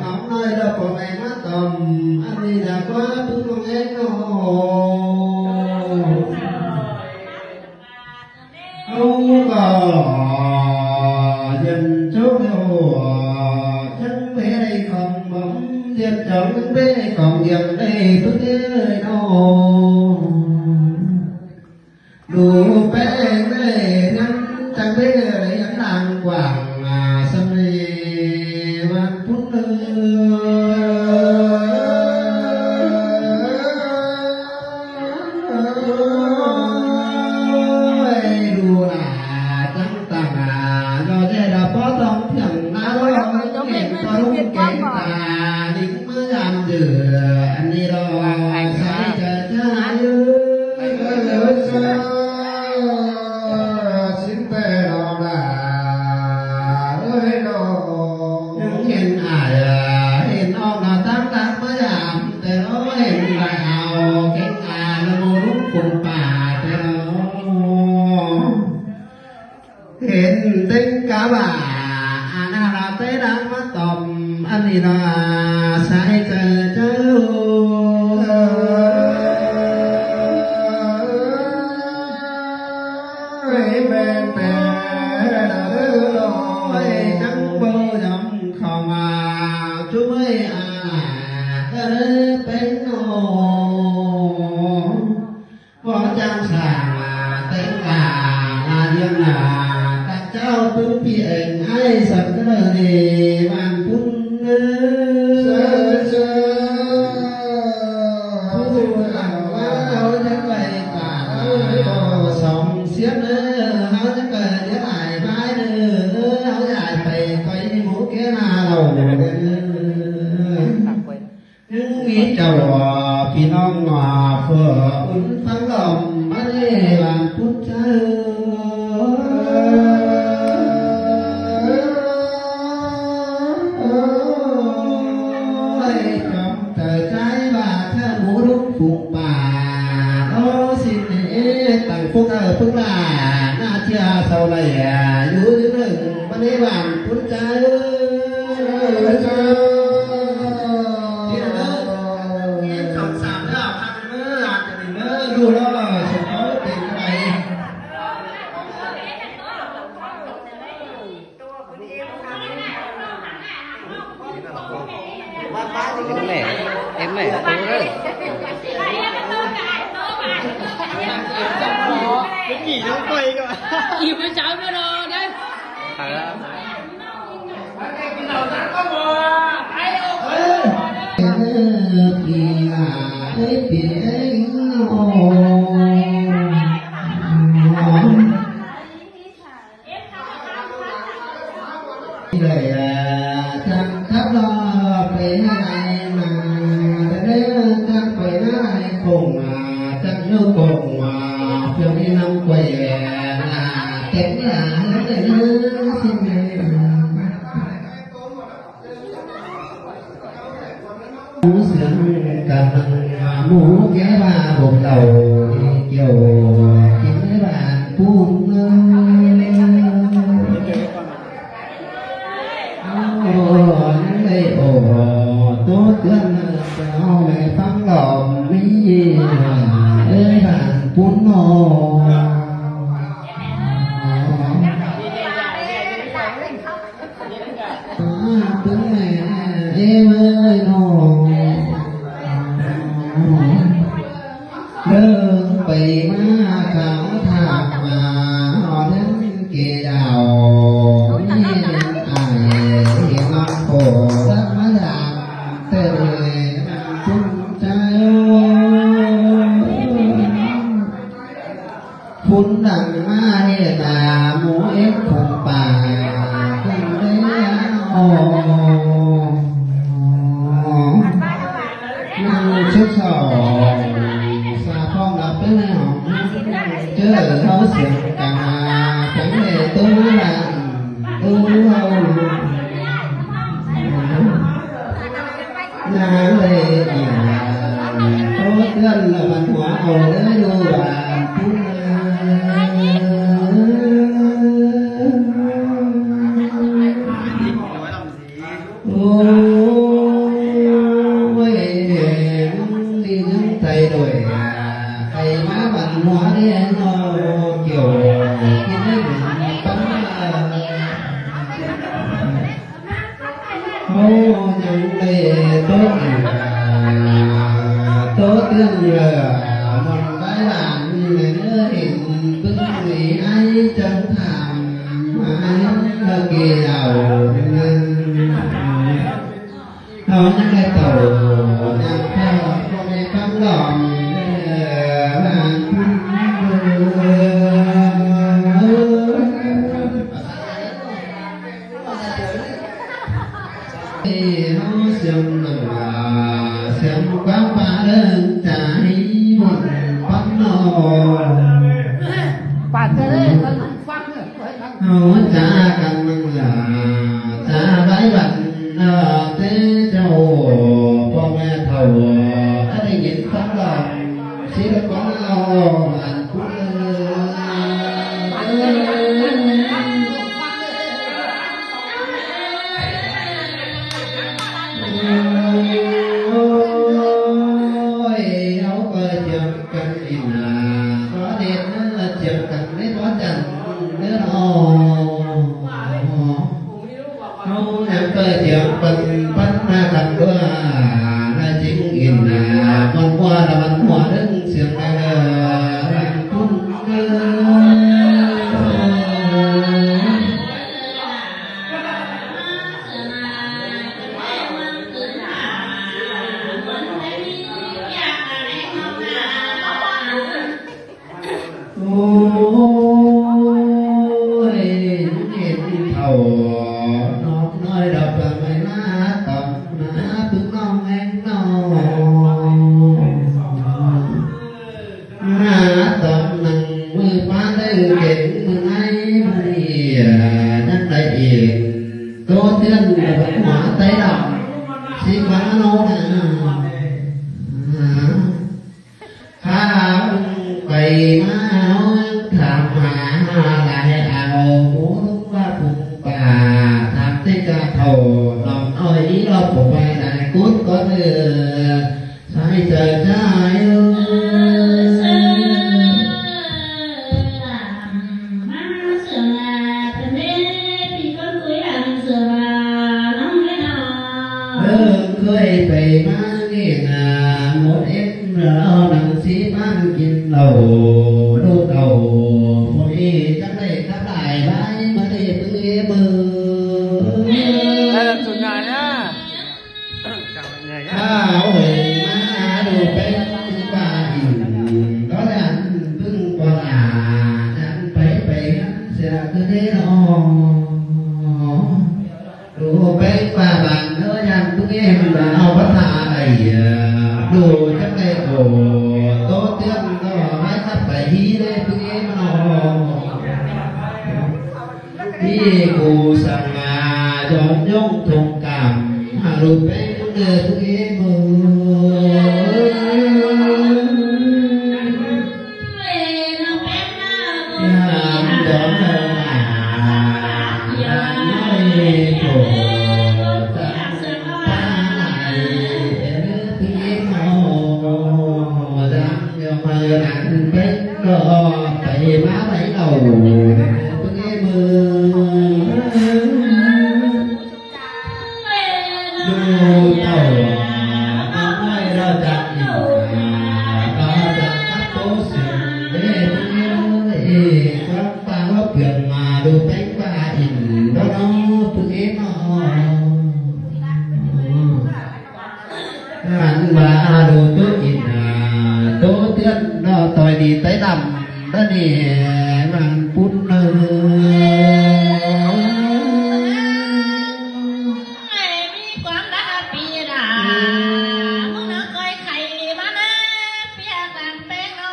ນ້ອງນ້ອຍລະພໍ່ແມ່ມາຕ້ອມ ອັນນີ້ລະວ່າຜູ້ນ້ອງເອງເນາະ. ເຮົາກໍຢ້ານໂຈກເຮົາ ຈັ່ງໄປໃຫ້ຂອງບຳ ຢ້ານຈອງໄປໃຫ້ຂອງຢ່າງໃດຜູ້ເດີເນາະ. ດູແປ້ງເອີຍ ນັ້ນຈັກເບີຍາງຕ່າງກວ່າງ ສະເໝວັນພຸດເອີຍ ດູລາຕັ້ງຕາ ດອກແຈດອກພໍຕ້ອງພຽງນາ ເຫັນຕອນເຫັນຕາ ລິງມາຍາມເດີ ອັນນີ້ດອກໃສຈະ ເອີ ເອີ ເອີ ຊິນແຕ່ນ້ອງຫຼ້າເອີຍນ້ອງ ຍັງເຫັນອ້າຍ ເຫັນນ້ອງໜ້າຕ່າງຫຼັງມາຢາມ ແຕ່ນ້ອຍເຫັນລາຍອາວ ເກັ່ງອາລະໂມລຸງກົງປ່າ ແຕ່ນ້ອຍ ເຫັນເຕັງກະບາ ອານາລາເຕດັງມາຕ້ອມ ອັນນີ້ນາສາຍໃຈເຈົ້າ ເອີຍ ແມ່ນແຕ່ລະເດີນ້ອຍ ຈັ່ງບໍ່ຍອມເຂົ້າມາ. ເດບ້ານພຸ້ນເດີ ເຊີນ ເຊີນ ຜູ້ຫຼັງວ່າເຮົາຈະໄປກາບສອງສຽງເດີ ເຮົາຈະໄປເດຫຼາຍບາຍເດີ ເຮົາຢາກໄປໄປໝູ່ແກ່ໜ້າເຫຼົ່າເດີ. ຍັງມີເຈົ້າພີ່ນ້ອງມາເພື່ອອຸ່ນຟັງລອມມາເດບ້ານພຸ້ນເດີ. ໂອ້ຍ ຈອມເຈົ້າຈາຍວ່າເທື່ອໝູລຸງຝູງປ່າ ໂອ້ ຊິເອ ຕັ້ງພວກເອີ ພວກຫຼານ ໜ້າເຊື່ອເຊົາໄຫຼ ຢູ່ເຖິງ ມາເດບ້ານພຸ້ນເດີ ເດີ ເດີ ເອັມສອງສາມເດີ ຄັກເດີ ອາດຈະໄດ້ເດີ ຢູ່ເດີ ສົມເອົາເປັນໄປ. ເອັມແມ່ ເອັມແມ່ ໂຕເດີ ອີກມື້ເຊົ້າເດີ ໄດ້ ຈັກຂັບລົດໄປນາໄດມາ ແຕ່ເດີ ຈັກໄປນາໄດຄົງ ຈັກຢູ່ຄົງ ເພື່ອມີນ້ຳກ້ວຍ ເຕັມຫຼາຍເດີ ຊິແມ່ນ ເສຍງກັນ ໝູແກ່ວ່າບົກເຫຼົ່າ ກ່ຽວກິນໃນບ້ານປູນເອີຍ. ໂອ້ ຍັງໄດ້ ໂອ້ ໂຕເຕືອນເຈົ້າແມ່ຟັງລອບມີ ເອີຍບ້ານປູນນ້ອຍ. ເປັນແມ່ເອີຍນ້ອງ ເດີນໄປມາຂ້າງທາງມາ ຮອດເຮືອນເກດາວ ມີເປັນອ້າຍເຫັນນ້ອງໂຄດຳມາດາເຕີເລີຍ ຄຸນເຈົ້າ. ພຸ້ນດັງມາເຮັດລາໝູເອັດຜົງປາຂຶ້ນເດ້ອ ນາງຊຸດສອງ ສາວພ້ອມລະເປັນແມ່ຫອມ ເຈີເຮົາສຽງກາ ຈັ່ງເດໂຕລະໂຕເຮົາ ນາງເອີຍ ໂຕເຕືອນລະມັນຫົວເອົາເດີຢູ່ບ້ານພຸ້ນນາ. ໂອ້ຍ ດີນຳໃຈດ້ວຍ ໃຜມາບ້ານຫົວເດ້ເນາະ ກ່ຽວກິນໄດ້ບຸນປັນ ໂອ້ ຍັງໄດ້ໂຕເອງ ໂຕເຕືອນເຫຼືອ ມັນໄດ້ຫຼານເດີ ເຫັນປຶ້ງນີ້ອ້າຍຈັ່ງຖາມ ອ້າຍເກດາວ ເຮົາຍັງໄດ້ເຕົ້າ ຍັງເຈົ້າ ພໍ່ແມ່ຟັງລອມ ເອີ ບ້ານພຸ້ນເດີ. ເຮົາສຽງໜຶ່ງວ່າ ສຽງຄວາມປາເລີງໃຈບຸນປັນນອນ ປາເທີນ ເຮົາຈາກັນໜຶ່ງວ່າ ຈາໄວ້ວັນນາເຕເຈົ້າ ພໍ່ແມ່ເຖົ້າ ຖ້າໄດ້ຍິນຟັງລຳ ສິລະກອນເຮົາອັນຜູ້ເລີຍ ໂອ້ຍ ເຮົາກໍຈຽມກັນອີກນາ ຂໍເດດນາຈຽມກັນໃນພໍ່ຈັນເດີເນາະ. ເຮົານຳເປີດຈຽມປັນ ປັນມາກັນດ້ວຍ ນາຈິງອິນນາ ມັນຫົວລະມັນຫົວເຖິງສຽງແມ່ເດີ ມັນປຸ້ນເດີ. ຫົວໃຕ້ດຳ ຊິມາໂນນະ ຂ້າໄປມາ ເຮົາຍັງຖາມຫາຫຼາຍ ເອົາໝູລຸງວ່າປຸງປ່າ ຖາມແຕ່ກະເຖົ້າໜອມນ້ອຍ ນີ້ລອບບໍ່ໄຫວຫຼາຍ ກຸດກໍເດີ ສາຍເຈົ້າຈາຍເອີຍ ມາເສືອມາເປັນເດ ປີກອນຄຸຍອັນເສືອມານ້ອງເອີຍເນາະ ເອີ ເຄີຍໄປມານີ້ນາ ໝົດເອັນລາວໜັງສີປານກິນເຫຼົ້າ ໂດດເອົາພວກນີ້ຈັກໄດ້ກັບຫຼາຍຫຼາຍ ມາເດເອີຍເອີຍ ເອີ ໄດ້ລະສຸນນານະ. ອ້າວເອີຍ ມາດູແປ້ງວ່າອີກ ກໍດັນເບິ່ງບໍ່ລາ ດັນໄປໄປຫັ້ນເສຍຄືເດເນາະ ດູແປ້ງວ່າບາງເດີ ຢ້ານຜູ້ເອງວ່າເອົາພາສາໄດ້ ດູຈັກໄດ້ໂອ ໂຕເຕືອນກໍໄດ້ກັບໄປທີ່ເດຜູ້ເອງເນາະ. ມີຜູ້ສັງມາຍ້ອນຍົງທົງກຳ ຫາລູກແປ້ງເດີຜູ້ເອງເອີຍ ຍາມດອນເດີນາ ຍາມນ້ອຍໂຕ ຈັກສະບາຍເດີຜູ້ເອງເນາະ ດຳ ເອີ ມານານເປັນກໍໄປມາໄວເອົາ ເອີ ເບິ່ງເອີ ເບິ່ງ ດູເຕົ້ານ້ອຍລາວຈັກອີກ ລາວຈັກກັບໂຕເສືອເດ້ ເບິ່ງເອີ ເອີ ຄວາມປ່າລາວເປືອງມາ ດູແປ້ງປ່າອີກ ດອນເນາະ ເບິ່ງເອີເນາະ. ອັນວ່າໂດໂຕອິນນາ ໂຕເຕືອນເນາະ ຕ່ອຍດີໄຕດຳ ດະນີ້ມັນປຸດເນີ ມີຄວາມລາປີດາ ມື້ນະຄອຍໄຂມານະ ປຽກກັນແປ້ງເນາະ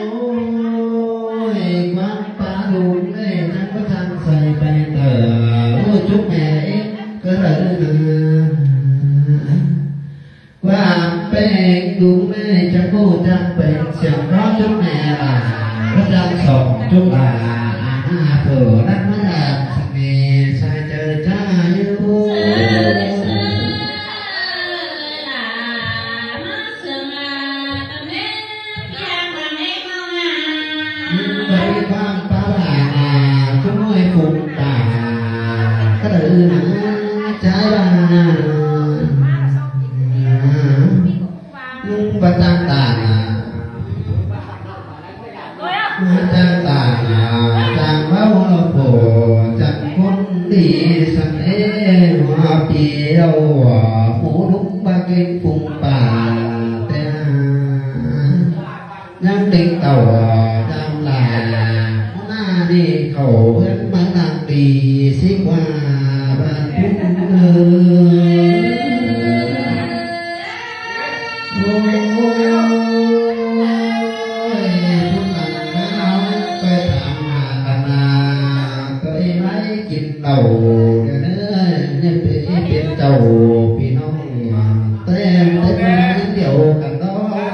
ໂອ້ຍ ຄວາມປາດຸງເດ້ ຈັງບໍ່ທັນໃສ່ໄປເຕີ ໂອ້ ຈຸກແມ່ເອງ ກະເລີຍນະ ຄວາມແປ້ງດຸງແມ່ ຈັກຮູ້ຈັກເປັນ ສຽງເນາະຈຸກແມ່ຫຼາ ພະຈັນສອງຈຸກຫຼາ ອານາໂທ ນັກມາດາມສະເໝ ຊາຍເຈີຈາຢູ່ ໄປຄວາມປາລານາ ຂະໂມຍຝູງປ່າ ກະເດີນາຈາຍບານາ ນຸ່ງປະຈັງຕານາ ມາຈາກຕາໜ້າ ຈາກເວົ້າລາວໂພ ຈັກຄົນດີສັນເອ ວ່າປີເອົາ ໝູລຸງບາເກັງຝູງປ່າແຕ່ ຍັງເດັກເຕົ່າຈຳຫຼາ ໜ້າດີເຂົ້າເຮືອນມານາງດີ ຊິວ່າບ້ານພຸ້ນເອີຍ. ໂອ້ຍ ຜູ້ນັ້ນມາເອົາໄປຕາມໜ້າຕາໜ້າ ໂຕເອງໄດ້ກິນເຫຼົ້າເດີ ຢ່າໄປເປັນເຈົ້າພີ່ນ້ອງ ແຕ່ເປັນດຽວກັນເນາະ.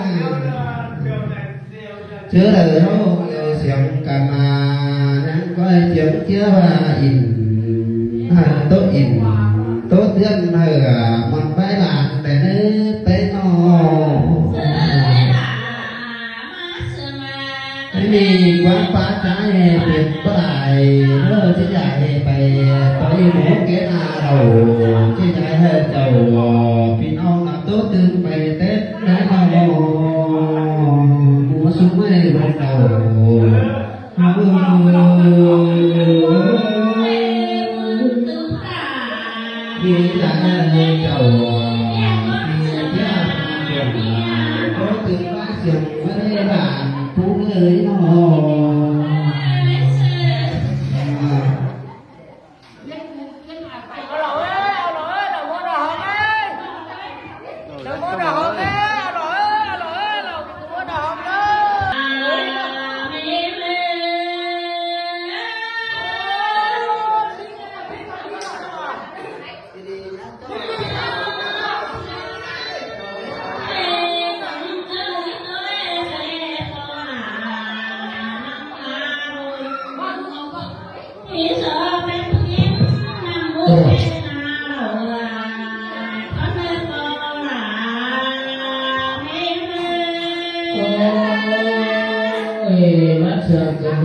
ເຈີເດີເຮົາເອົາສຽງກັນມາ ຍັງກ້ອຍສຽງເຈືອວ່າອິນ ຫາໂຕະອິນ ໂຕະເຕືອນເຫີ ມັນໄປຫຼານແຕ່ເນີແຕ່ນອ ມີຄວາມປາໃຈເປັນປາຍເດີ ຈະຢາກໃຫ້ໄປ ໄປໝູເກນາເຮົາ ຈະຢາກໃຫ້ເຈົ້າ ພີ່ນ້ອງນຳໂຕະຕື່ມໄປເຕັມ ແລ້ວກໍໝູຊຸມໃຫ້ເບິ່ງເອົາ ມີຫຼາຍເຈົ້າ ມີພຽບເຈົ້າ ກໍຖືວ່າສຽງບໍ່ໄດ້ຫຼານຜູ້ເອີຍເນາະ. ອາເມນ.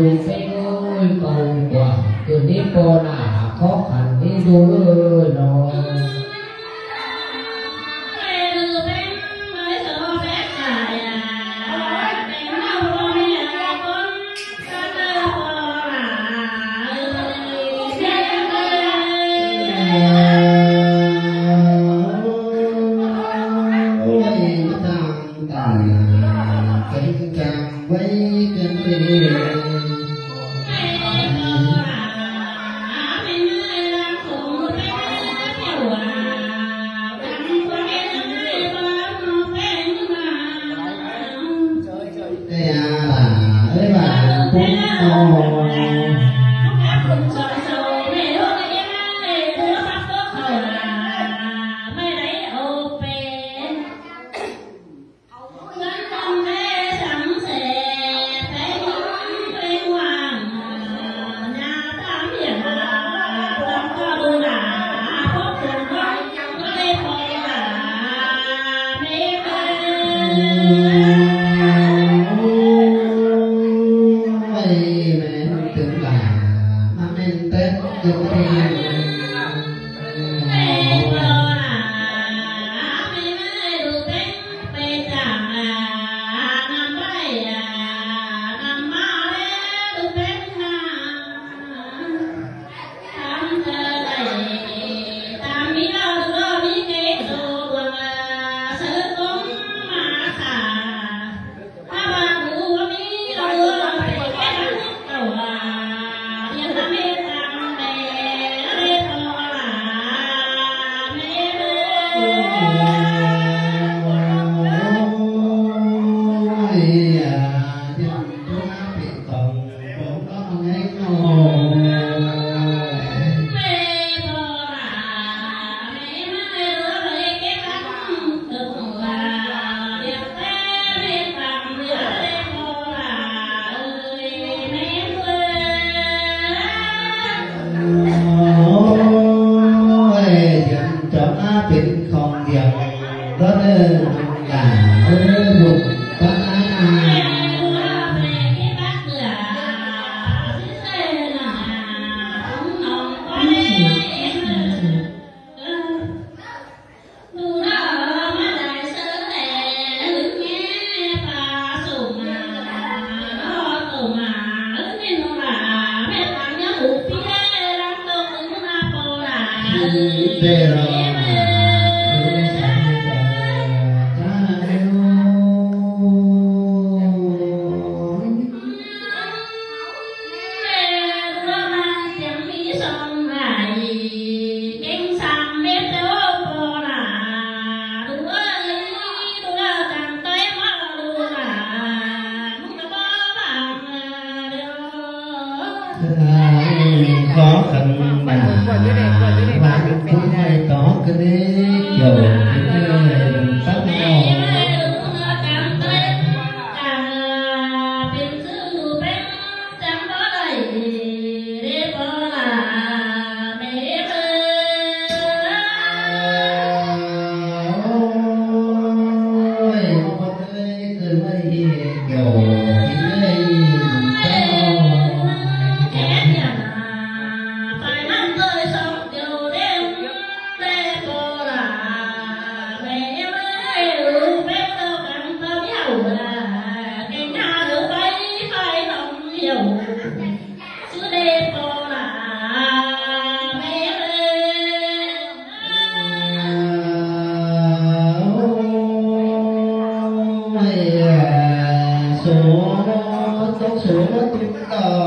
ເປັນເອີຍເຂົາວ່າ ຄືນີ້ພໍ່ໜ້າຂໍຂັນນີ້ດູເອີຍເນາະ.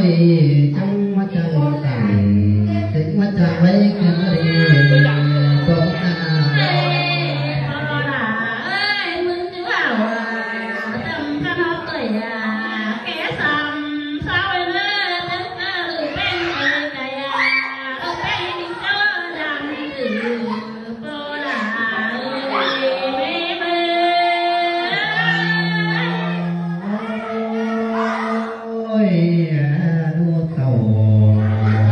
ຈັ່ງວ່າຈັ່ງວ່າຈັ່ງ ເຈັກວ່າຈັ່ງໄວ້ກັນເລີຍ ບໍ່ກາ ໂອ້ຍ ລູກເຕົ້າ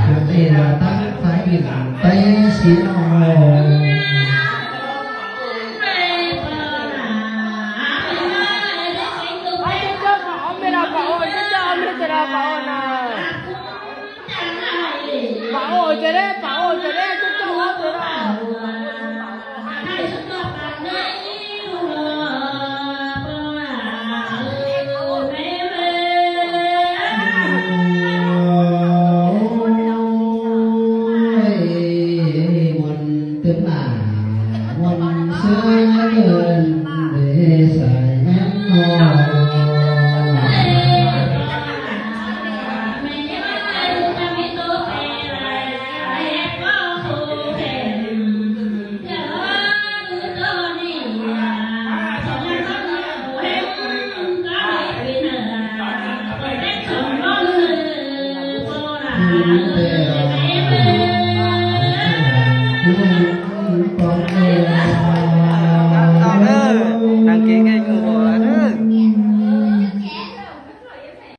ເພິ່ນເອີ້ນວ່າຕັ້ງສາຍບິນໄປສີນອງ.